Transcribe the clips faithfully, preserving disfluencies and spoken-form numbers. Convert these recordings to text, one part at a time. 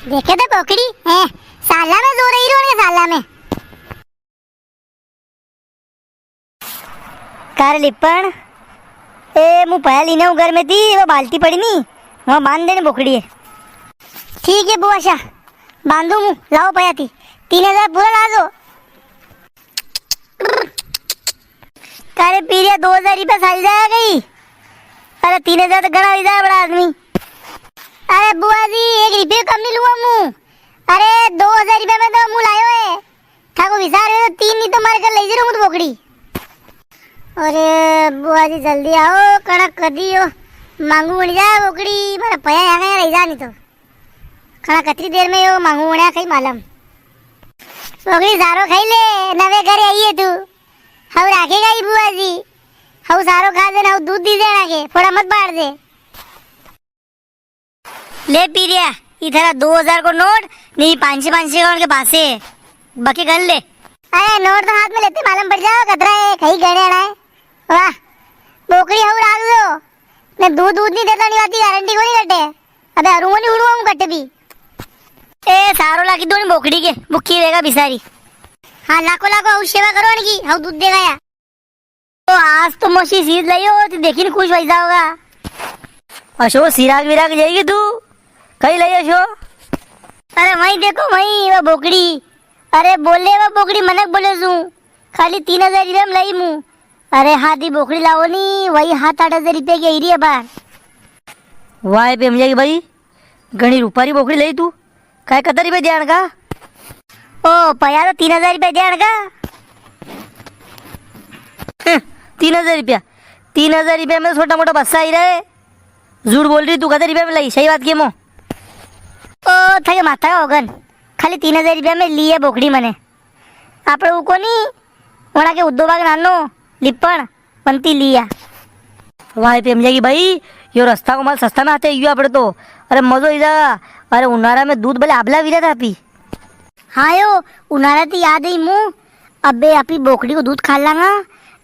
देखे तो बोकड़ी, हैं, साला में जोर ही रोने साला में। का रे लिपण, ए, मु पया लीने हूँ घर में थी, वो बाल्टी पड़ी नी, वहाँ बांध देने बोकड़ी है। ठीक है बुआ सा, बांधू मु, लाओ पया थी, तीन हजार पूरा ला दो। का रे पीरिया, दो हजार रुपया साल जाया कई? अरे तीन हजार तो घणा हो जाए बड़ा आदमी। अरे बुआ जी, एक रुपये कम नी लूंगा मु। अरे दो हजार रुपया में तो मु लायो है। थाको विचार है तो तीन, नी तो मारे घर ले जरूर मु तो बोकड़ी। अरे बुआ जी जल्दी आओ, कणक कर दियो। मांगू बन जाए बोकड़ी, मारा पया यहाँ कहीं रह जा नी तो। कणा कतरी देर में यो मांगू बना कई मालूम। बोकड़ी सारो खाई ले, नवे घर आई है तू। हऊ राखेगा ही बुआ जी। हऊ सारो खा देना, हऊ दूध दी देना के, फोड़ा मत पाड़ दे। ले पीरिया, ई थारा दो हजार को नोट, नी पाँच सौ, पाँच सौ का उनके पासे, बाकी कर ले। अरे नोट तो हाथ में लेते मालूम पड़ जाओ, कतरा है, कहीं गणे ना है। वाह, बोकड़ी हऊ राख दो, ने दूध, दूध नी देता, नी आती, गारंटी को नी कटे। अबे अरुण नी उड़ुआ हूँ कटे भी। ए, सारो लाकी दो नी बोकड़ी के, भूखी रहेगा बिसारी। हाँ, लाखो लाखो, हऊ सेवा करो अनकी, हऊ दूध देगा या। तो आज तो मोशी सीध लई हो, तो देखी ने खुश वई जाओगा। अशो, सिराग विराग जाएगी तू? कई लई अशो? अरे वही देखो, वही वो बोकड़ी। अरे बोले वो बोकड़ी, मनक बोले सू। खाली तीन हजार रुपया में लई मु। अरे हादी बोकड़ी लाओ नी, वही हात आठ हजार रुपया की आई री है बार। वाह, पेमजा की भाई, घणी रूपारी बोकड़ी लई तू। काय कतरा रुपया देण का? ओ, पया तो तीन हजार रुपया देण का। हं, तीन हजार रुपया? तीन हजार रुपया में तो छोटा मोटा बस्सा आई रे। झूठ बोल री तू, कतरा रुपया में लई? सही बात के मो। ओ, थाके माथा का होगन। खाली तीन हजार रुपया में ली है बोकड़ी मने। आपणे वो कोनी, वणा के उद्दो बाग नानो, लिपण, वंती लिया। वाह, पेमजा की भाई, यो रस्ता को माल सस्ता में आते यो आपणे तो। अरे, मजो ही जा। अरे, उनारा में दूध भले आबला वीरा था पी। हाँ यो, उनारा ती याद ही मु, अबे आपी बोकड़ी को दूध खा लांगा,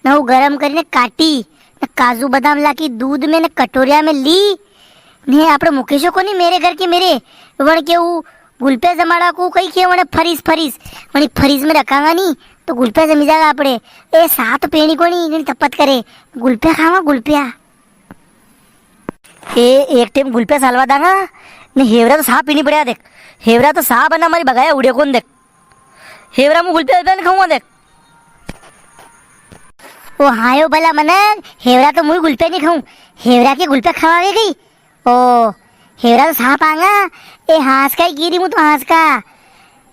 न वो गरम करी ने काटी, न काजू बादाम लाकी दूध में न कटोरिया में ली, ने आपणे मुकेशो कोनी मेरे घर के मेरे, वण के वो गुलप्या जमाड़ा को कई के वणे फरीज, फरीज, वणी फरीज में रखांगा नी, तो गुलप्या जमी जागा आपणे। ए, सा तो पेणी कोनी, इतनी तपत करे, गुलप्या खावा, गुलप्या। ए, एक टाइम गुलप्या सालवा दांगा, ने हेवरा तो सा पीनी पड़या देख। हेवरा तो सा बना मारी बगाया उड़े कोनी देख। हेवरा मु गुलप्या, गुलप्या नी खाऊंगा देख। ओ हाँ यो भला मनक, हेवरा तो मुई गुलप्या नी खाऊं। हेवरा के गुलप्या खवावे गई। ओ, हेवरा तो सा पांगा, ए हांस का ही कीरी मु तो हांस का।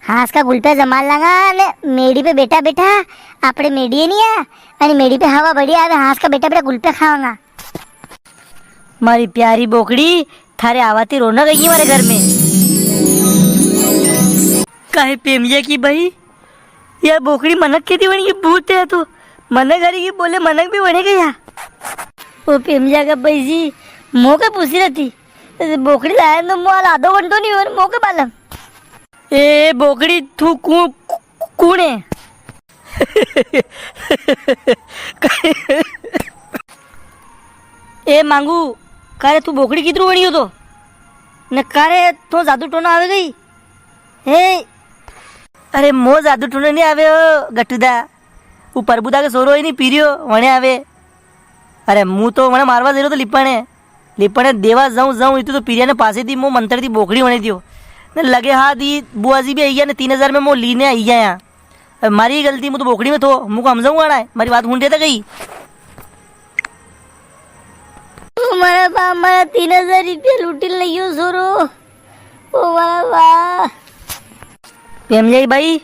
हांस का गुलप्या जमा लांगा ने मेड़ी पे बेठा बेठा, आपणे मेड़ी है नी है, अने मेड़ी पे हवा बढ़िया आवे, हांस का बेठा बेठा गुलप्या खावांगा। मारी प्यारी बोकड़ी, थारे आवा ती रौनक आई मारे घर में। काहे पेमजा की भाई, या बोकड़ी मनक के दी बणी की भूत है तो, मनक हरी की बोले मनक भी बणे गया। ओ पेमजा का भाई जी, मो के पूछी रहती, बोकड़ी लाया तो मो आधो घंटो नी हो, मो के मालूम। ए बोकड़ी, तू कु-, कु-, कुण है? ए मांगू, कारे तू बोकड़ी कितरू बणी हो तो? न कारे तो जादू टोना आवे गई? ए, अरे मो जादू टोना नी आवे हो गट्टूदा, वो प्रभुदा के सोरो ही नी पीरियो, वणे आवे। अरे मु तो वणे मारवा जई रो तो लिपणे, लिपणे देवा जाऊं जाऊं, इतु तो पीरिया ने पासे थी मो मंत्र थी बोकड़ी वणे दियो। ने लगे हाथ ही बुआ जी भी आई गया ने तीन हजार में मो लीने आई गया यहाँ। अरे मारी गलती, मु तो बोकड़ी में थो, मु को हमजाऊं आना है, मारी बात हुण देता गई। ओ मारा बा, मारा तीन हजार रुपया लूटी लई गयो सोरो। ओ मारा बा। पेमजाई भाई,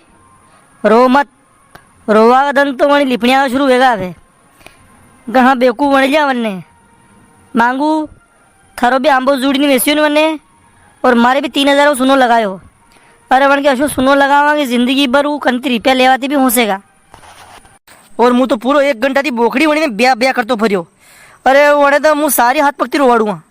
रो मत, रोवा का दन तो वणी लिपणिया का शुरू वेगा अबे। घणा बेवकूफ बण लिया वन्ने। मांगू, थारो भी आंबो जुड़ी ने वेस्यो ने वन्ने, और मारे भी तीन हजार को सुनो लगायो। अरे वण के अशो सुनो लगावा कि जिंदगी भर वो कंती रुपया लेवा ती भी होसेगा। और मु तो पूरो एक घंटा थी बोकड़ी वणी ने ब्या ब्या करतो फरियो। अरे वणे तो मु सारी हाथ पकती रोवाड़ूंगा।